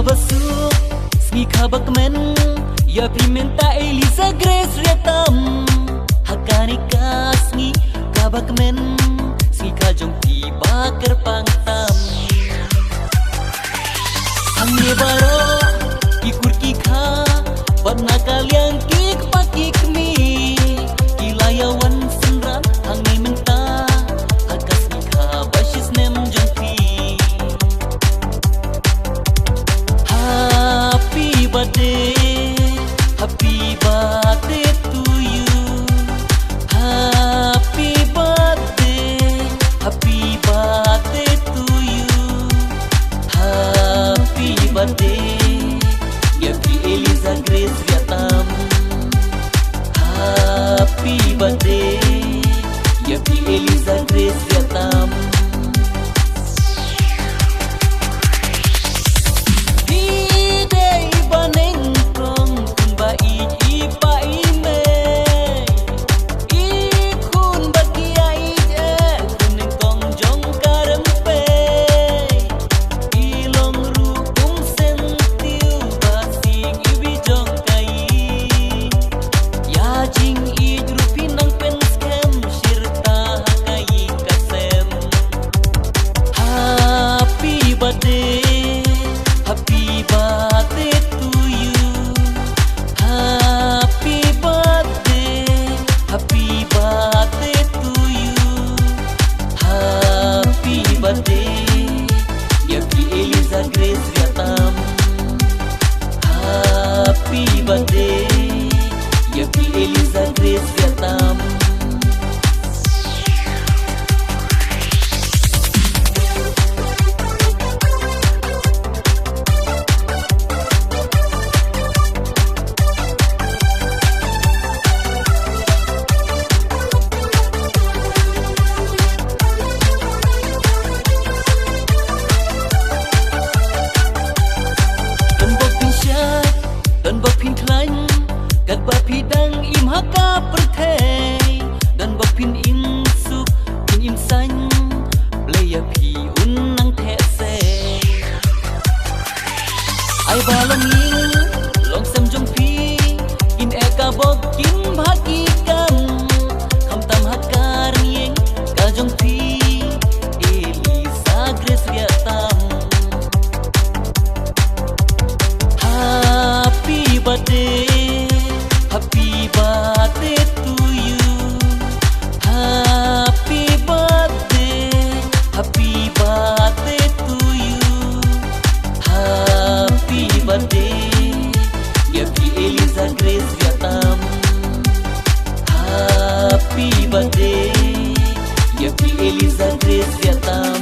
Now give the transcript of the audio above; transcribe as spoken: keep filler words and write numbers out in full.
Ba suk, sngi kha ba kmen, ïa phi mynta Eliza Grace Riatam. Ha kane ka sngi kha ba kmen, sngi kha jong phi ba kyrpang tam. Hangne baroh ki kur ki kha, bad na ka liang ki kpa ki kmie, ki la ïa wan synran hangne mynta ha ka sngi kha ba shisnem jong phi. Happy birthday, happy birthday to you. Happy birthday, happy birthday to you. Happy birthday, ïa phi Eliza Grace Riatam. Happy birthday, ïa phi Eliza Grace Riatam. Phi dei ba nyngkong khun ba ïeit i pa i mei. I khun ba ki ïa ïeit eh, khun nyngkong jong ka rympei. I long ruh kum syntiew ba sing iwei jong ka ïing. Ïa jingïeit ruh phi nang pynskhem shirta ha ka ïing ka sem. Happy birthday, happy birthday to you. Happy birthday, happy birthday to you. Happy birthday, ïa phi Eliza Grace Riatam. Happy birthday, ïa phi Eliza Grace Riatam. Don ba phin shait, don ba phin khlaiñ, katba phi dang im ha ka pyrthei. Don ba phin im suk, phin im saiñ, Blei ïa phi un nang theh sei. Ai ba long ïing long sem jong phi, kin eh ka bok kin bha ki kam. Khamtam ha ka rynïeng ka jong phi, Eliza Grace Riatam. Happy birthday, happy birthday to you. Happy birthday, happy birthday to you. Happy birthday, ïa phi Eliza Grace Riatam. Happy birthday, ïa phi Eliza Grace Riatam.